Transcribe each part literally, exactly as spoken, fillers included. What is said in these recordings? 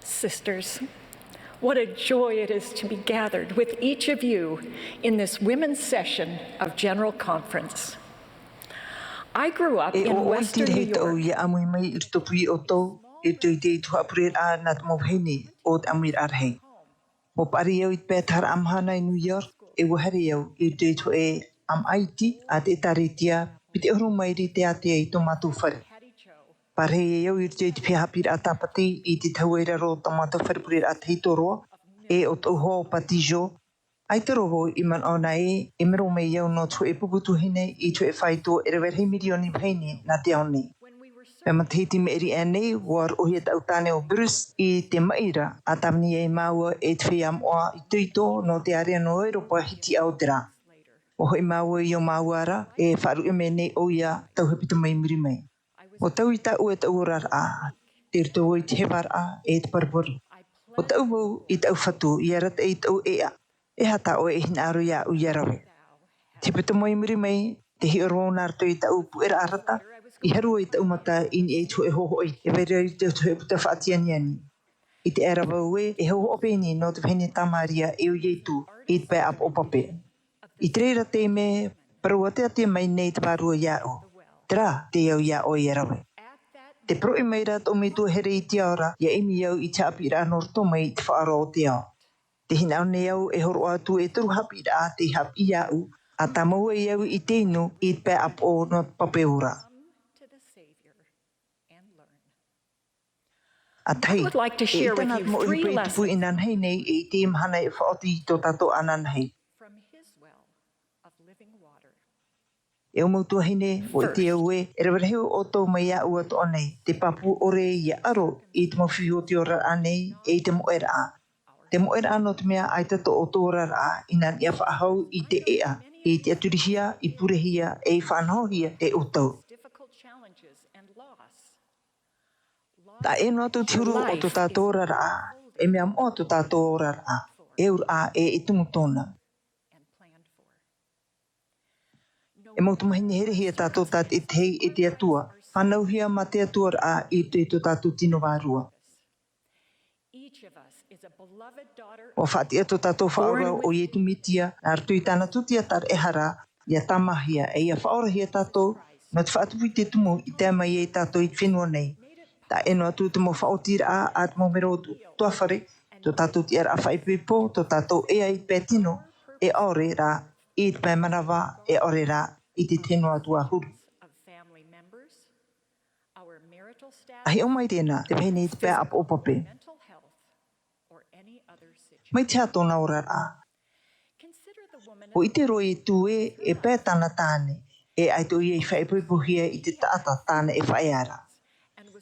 Sisters, what a joy it is to be gathered with each of you in this women's session of General Conference. I grew up in Western New York. E ʻoaʻoa iti rahi tōʻu ia ʻāmui mai i roto i ʻoutou, i roto i te tuhaʻa pureraʻa nā te mau vahine o te ʻāmuiraʻa rahi. Ua paʻari au i te pae taharaʻa mahana i New York, e ua haere au i roto i te hōʻē ʻāmaʻa iti a te ʻĒtārētia, piti ʻahuru mairi tē ātea i tō mātou fare. Pārahi au i roto i te feiā haʻapiʻiraʻa Tāpati i te tahua i raro o tō mātou fare pureraʻa tahito roa, e ʻo tōʻu hoa ʻo Pati Jo. ʻAita roa vau i manaʻo na ē, e mero mai au nō te hōʻē pupu tuahine i te hōʻē faito e rave rahi mirioni vahine nā te ao nei. Mea matahiti maʻiri aʻe nei, ua roʻohia tāʻu tāne ʻo Bruce i te maʻi ra, a tāvini ai māua e te feiā moʻa itoito nō te ārea nō Europa hitiʻa o te rā. Ua hoʻi māua i ō māua ra, e faʻaruʻe mai nei ʻoia tau hepetoma i muri mai. Ua taui tāʻu e taʻu oraraʻa, tei roto vau i te hevaraʻa e te paruparu. Ua taʻu vau i taʻu fatu, i arataʻi i taʻu ʻēʻa, e aha tā ʻoe e hinaʻaro iāʻu ia rave. Te hepetoma i muri mai, tē hiʻo ra vau nā roto i taʻu puʻeraʻa rata, i haru ai taʻu mata i niʻa i te hōʻē hōhoʻa, e vai ra i te hōʻē puta faʻatianiani. I te aʻe ra vau ē, e hōhoʻa pēni nō te vahine Tamaria e ʻo Ietu, i te pae ʻāpoʻo pape. I te reira taime, parau ʻāteatea mai nei te Vārua iāʻu. Terā, tei au iā ʻoe ia rave. Tē poroʻi mai ra tōʻu metua here i te ao ra, ia ʻimi au i te haʻapiʻiraʻa nō roto mai i te faʻaora o te ao. Tē hinaʻaro nei au e hōroʻa atu e toru haʻapiʻiraʻa tei haʻapiʻi iāʻu, a tāmau ai au i te inu i te pae ʻāpoʻo nō te pape ora. ʻA tahi, e ʻaita nā te mau ʻohipa i tupu inanahi nei e i teie mahana e faʻaoti i tō tātou ananahi. E ʻo mau tuahine, ʻua ʻite au ē, e rave rahi ʻoutou mai iāʻu atoʻa nei, te pāpū ʻore ia aro i te mau fifi o te oraraʻa nei, e i te moʻeraʻa. Te moʻeraʻa nō te mea ʻaita tō ʻoutou oraraʻa, ʻina niʻa faʻahou i te ʻēʻa, i tiʻaturihia, i purehia, e i faʻanahohia e ʻoutou. Taʻa ʻē noa atu te huru o tō tātou oraraʻa, e mea moʻa tō tātou oraraʻa, e auraʻa e, e tumu tōna. E mau tamahine herehia tātou tātaʻitahi e te Atua, fānauhia mā te Atua ra i roto i tō tātou tino vārua. ʻUa faʻatiʻa tō tātou Faʻaora ʻo Ietu Metia, nā roto i tāna tūtia taraehara, ʻia tāmāhia, e ʻia faʻaorahia tātou, nō te faʻatupu i te tumu i tae mai ai tātou i te fenua nei. Taʻa ʻē noa atu te mau faʻaotiraʻa a te mau mero ʻutuāfare, tō tātou tiʻaraʻa faʻaipoipo, tō tātou ʻea i te pae tino, e ʻaore rā, i te pae manava, e ʻaore rā, i te tahi noa atu ā huru. ʻA hiʻo mai tēnā, te vahine i te pae ʻāpoʻo pape. Mai te aha tōna oraraʻa? ʻUa ʻite roa Ietu ē, e pae tāna tāne, e ʻaita ʻoia i faʻaipoipohia i te taʻata tāna e faʻaea ra.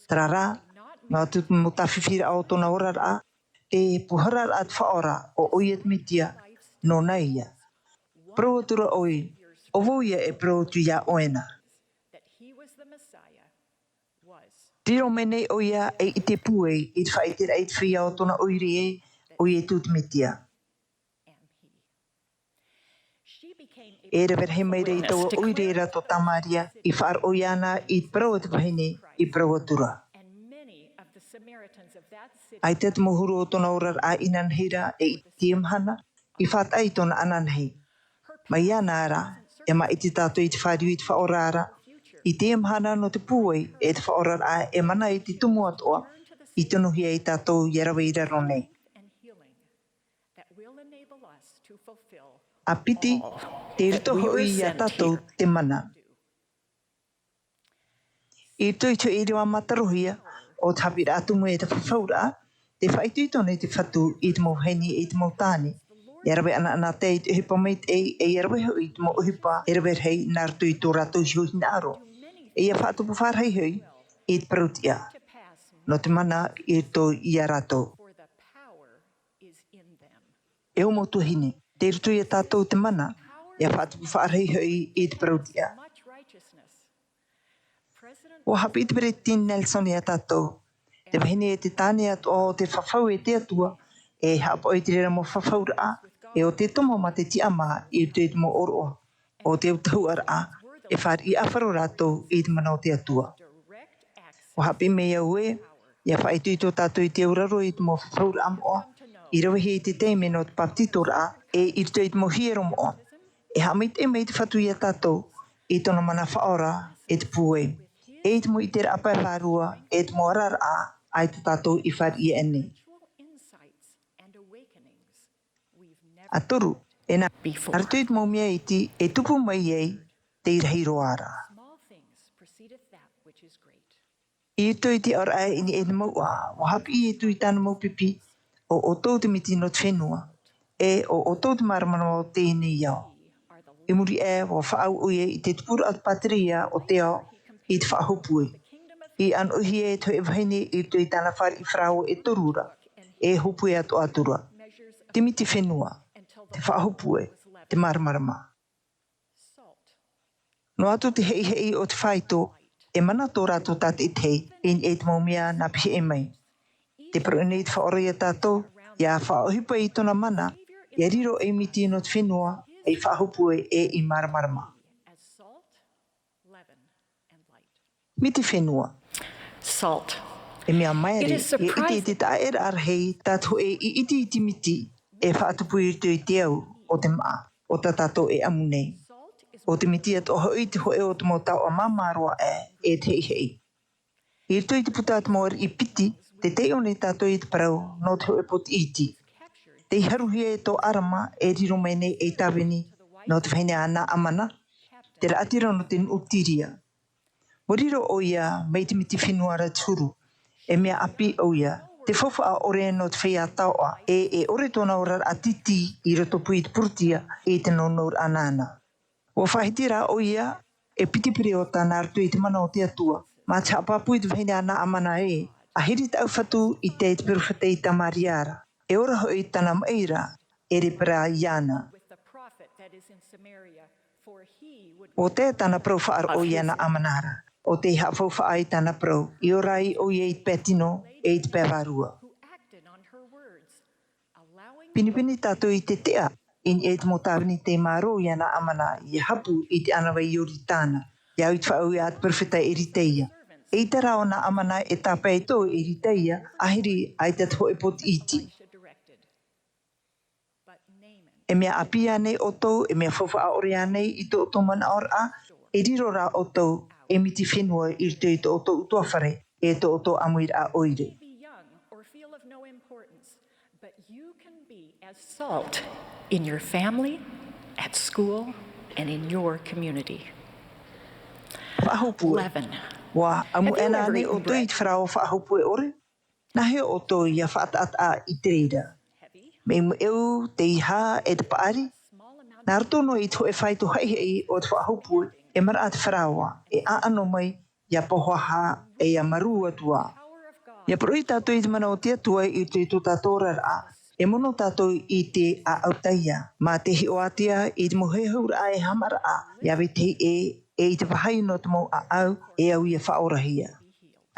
Terā rā, noa atu te mau tāfifiraʻa o tōna oraraʻa, te pūhararaʻa a te Faʻaora ʻo ʻoia te Metia, nōna ïa. Parau atu ra ʻoia, ʻo vau ïa e parau atu iā ʻoe na. Riro mai nei ʻoia ei ʻite pūai i te faʻaʻiteraʻa i te feiā o tōna ʻoire ē, ʻo Ietu te Metia. E rave rahi maira i taua ʻoire ra tō Tamaria, i faʻaroʻo iāna i te parau a te vahine, i parau atu ra. ʻAita te mau huru o tōna oraraʻa inanahi ra, e i teie mahana, i faʻataʻa i tōna ananahi. Mai iāna ra, e māʻiti tātou i te fāriu i te Faʻaora ra, i teie mahana nō te pūai, e te faʻaoraraʻa e mana i te tumu atoʻa, i tonohia ai tātou ʻia rave i raro nei. ʻA piti, tei roto hoʻi iā tātou te mana. I roto i te ʻīrava mātarohia, ʻo te haʻapiʻiraʻa tumu e te fafauraʻa, tē faʻaitoito nei te Fatu i te mau vahine, i te mau tāne. ʻIa rave ʻanaʻanatae i te ʻohipa maitaʻi, e ʻia rave hoʻi i te mau ʻohipa e rave rahi nā roto i tō rātou iho hinaʻaro. E ʻia faʻatupu faʻarahi hoʻi i te parau-tiʻa. Nō te mana i roto iā rātou. E ʻo mau tuahine, tei roto iā tātou te mana, ʻia faʻatupu faʻarahi hoʻi i te parau-tiʻa. ʻUa haʻapiʻi te Peresideni Nelson iā tātou, te vahine e te tāne atoʻa o te fafau e te Atua, e haʻapaʻo i te reira mau fafauraʻa, e ʻo te tomo mā te tiʻamā i roto i te mau ʻōroʻa o te autahuʻaraʻa, e fāriʻi ʻāfaro rātou i te mana o te Atua. ʻUa haʻapiʻi mai au ē, Ia faʻaitoito tātou i te auraro i te mau fafauraʻa moʻa i ravehia i te taime nō te papetitoraʻa, e i roto i te mau hiero moʻa. E haʻamaitaʻi mai te Fatu iā tātou i tōna mana faʻaora, e te pūai, e i te mau ʻiteraʻa pae vārua, e te mau araraʻa a i tā tātou i fāriʻi aʻe nei. A toru, e nā roto i te mau mea iti e tupu mai ai te rahi roa ra. I roto i te aʻoraʻa i niʻa i te mouʻa, ʻua haʻapiʻi atu i tāna mau pipi, ʻo ʻoutou te miti nō te fenua, e ʻo ʻoutou te māramarama o teie nei ao. I muri aʻe, ʻua faʻaau ʻoia i te tupuraʻa o te pātireia o te ao i te faʻahopue. I ʻanoʻihia e te hōʻē vahine i roto i tāna fāriʻi farao e toru ra, e hopue atoʻa atu ra. Te miti fenua, te faʻahopue, te māramarama. Noa atu te heʻiheʻi o te faito, e mana tō rātou tātaʻitahi i niʻa i te mau mea nā pihaʻi mai. Te parau nei te Faʻaora iā tātou, ia faʻaʻohipa i tōna mana, ia riro ei miti nō te fenua, ei faʻahopue, e ei māramarama. Miti fenua. E mea maere, ia ʻite i te taʻaʻēraʻa rahi tā te hōʻē ʻiti i te miti e faʻatupu i roto i te au o te māʻa, o tā tātou e ʻamu nei. ʻO te miti atoʻa hoʻi te hōʻē o te mau taoʻa māmā roa aʻe e te heʻiheʻi. I roto i te puta a te mau ariʻi piti, tē taiʻo nei tātou i te parau nō te hōʻē poti iti. Tei haruhia e tō ʻArama e riro mai nei ei tāvini nō te vahine a Naamana, te raʻatira nō te nuʻu Tiria. ʻUa riro ʻoia mai te miti fenua ra te huru. E mea ʻāpī ʻoia, te faufaʻa ʻore nō te feiā taoʻa, e, e ʻore tōna oraraʻa tītī i rotopū i te Purutia i te nounouraʻa nāna. ʻUa faʻahiti rā ʻoia e piti pereota nā roto i te mana o te Atua, mā te haʻapāpū i te vahine a Naamana ē, ʻahiri taʻu fatu i te, te perofeta i Tamaria ra. E ora hoʻi tāna maʻi ra, e lepera iāna. ʻO te tāna parau faʻaroʻo iā Naamana ra, ʻo tei haʻafaufaʻa i tāna parau, i ora ai ʻoia i te pae tino, e i te pae vārua. Pinepine tātou i te tiʻa i niʻa i te mau tāvini tei mārō iā Naamana, ia hapu i te ʻānāvai Ioritana, ia au i te faʻaau a te perofeta Eritaia. ʻEita rā ʻo Naamana e tāpae atoʻa e Eritaia, ʻahiri ʻaita te hōʻē poti iti. E mea ʻāpī ānei ʻoutou, e mea faufaʻa ʻore ānei i tō ʻoutou manaʻoraʻa, e riro rā ʻoutou ei miti fenua i roto i tō ʻoutou ʻutuāfare, e tō ʻoutou ʻāmuiraʻa ʻoire. But you can be as salt in your family, at school, and in your community. Faʻahopue. ʻUa ʻamu ʻē ānei ʻoutou i te farao faʻahopue ʻore? Nā hea ʻoutou ia faʻataʻataʻa i te reira? Mea meuʻeu, te iha, e te paʻari? Nā roto noa i te hōʻē faito haʻihaʻi o te faʻahopue, e maraʻa te farao, e ʻaʻano mai, ia pohaha, e ia marū atu ā. Ia poroʻi tātou i te mana o te Atua i roto i tō tātou oraraʻa, e mono tātou i te ʻāʻau taia, mā te hiʻo ātea i te mau hehuraʻa e haʻamaraʻa, ia vetahi ʻē, e i te vāhi nō te mau ʻāʻau, e au ia faʻaorahia.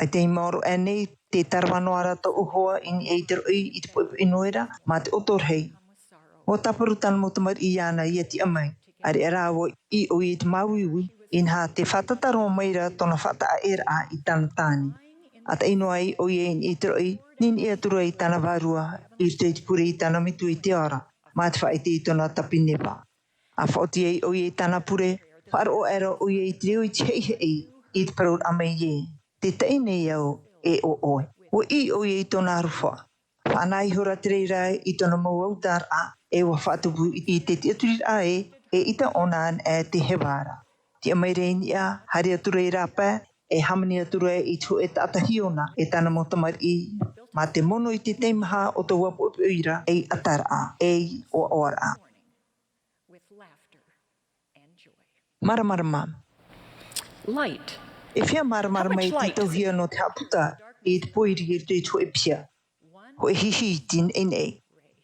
ʻAita i maoro ānei te tarava noa ra tōʻu hoa i niʻa i te roʻi i te poʻipoʻi noera, mā te ʻoto rahi. ʻUa tāparu tāna mau tamariʻi iāna ia tiʻa mai, ʻāreʻa rā ʻua ʻī ʻoia i te māuiui, inaha tē fātata roa mai ra tōna faʻataʻaʻēraʻa i tāna tāne. ʻA taʻi noa ai ʻoia i niʻa i te roʻi, niniʻi atu ra i tāna vārua, i roto i te pure i tāna metua i te ao ra, mā te faʻaʻite i tōna tapineva. ʻA faʻaoti ai ʻoia i tāna pure, faʻaroʻo aʻera ʻoia i te reo i te heʻiheʻi, i te parauraʻa mai ē, tē taʻi nei au e ʻo ʻoe. ʻUa ʻī ʻoia i tōna aroha. Faʻanaho ihora te reira i tōna mau autaraʻa, e ʻua faʻatupu i te tiʻaturiraʻa ē, eʻita ʻōna anaʻe te heva ra. Tiʻa mai ra i niʻa, haere atu ra i rāpae, e hāmani atu ra i te hōʻē taʻata hiona e tāna mau tamariʻi, mā te mono i te teimaha o tō ʻua poʻipoʻi ra, ei ʻataraʻa, ei ʻoaʻoaraʻa. Māramarama. E feiā māramarama e tītauhia nō te haʻaputa i te pōiri i roto i te hōʻē piha, hōʻē hihi i te neʻineʻi.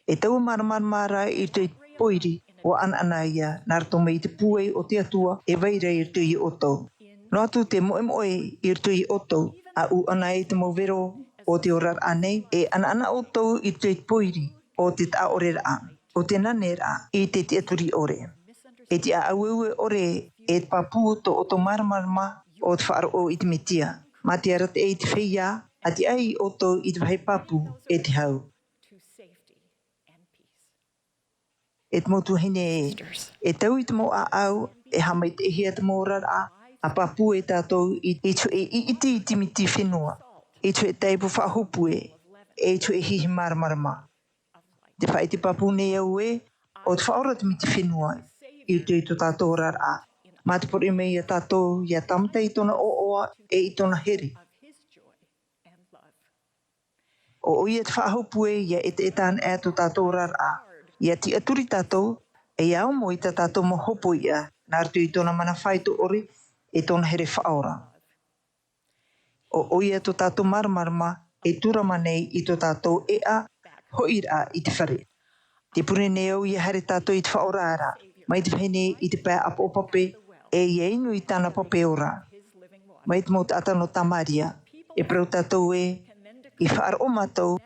E taua māramarama ra i roto i te pōiri, ʻua ʻanaʻana ia, nā roto mai i te pūai o te Atua e vai ra i roto ia ʻoutou. Noa atu te moʻemoʻe i roto ia ʻoutou, ʻa ʻū ʻana i te mau vero o te oraraʻa nei, e ʻanaʻana ʻoutou i roto i te pōiri o te taʻaʻoreraʻa, o te naneraʻa, i te tiʻaturi ʻore. E tiʻa aueue ʻore e te pāpū tō ʻoutou māramarama o te faʻaroʻo i te Metia, mā te arataʻi i te feiā, ʻAtiʻa ʻoutou i te vāhi pāpū e te hau. E te mau tuahine ē, e taui te mau ʻāʻau, e haʻamaitaʻihia te mau oraraʻa, ʻa pāpū e tātou i, i te hōʻē ʻiti i te miti fenua, i te hōʻē tāipo faʻahopue, e i te hōʻē hihi māramarama. Te faʻaʻite pāpū nei au ē, ʻo te Faʻaora te miti fenua, i roto i tō tātou oraraʻa, mā te poroʻi mai iā tātou, ʻia tāmata i tōna ʻoaʻoa, e i tōna here. ʻO ʻoia te faʻahopue, ʻia ʻetaʻeta anaʻe tō tātou oraraʻa, ʻia tiʻaturi tātou, e ʻia ʻomo i tā tātou mau hopoiʻa, nā roto i tōna mana faʻaitoʻore, e tōna here faʻaora. ʻO ʻoia tō tātou māramarama, e tūrama nei i tō tātou ʻēʻa, hoʻiraʻa i te fare. Tē pure nei au ʻia haere tātou i te Faʻaora ra, mai te vahine i te pae ʻāpoʻo pape, e ʻia inu i tāna pape ora. Mai te mau taʻata nō Tamaria, e parau tātou ē, i faʻaroʻo mātou,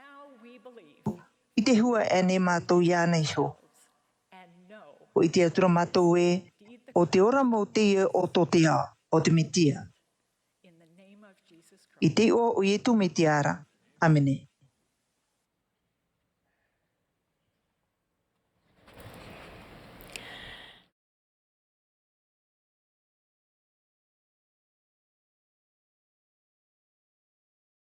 i te hua aʻe nei mātou iāna iho. ʻO ʻite atu ra mātou ē, ʻo te ora mau teie o tō te ao, o te Metia. I te iʻoa o Ietu Metia ra. ʻĀmene.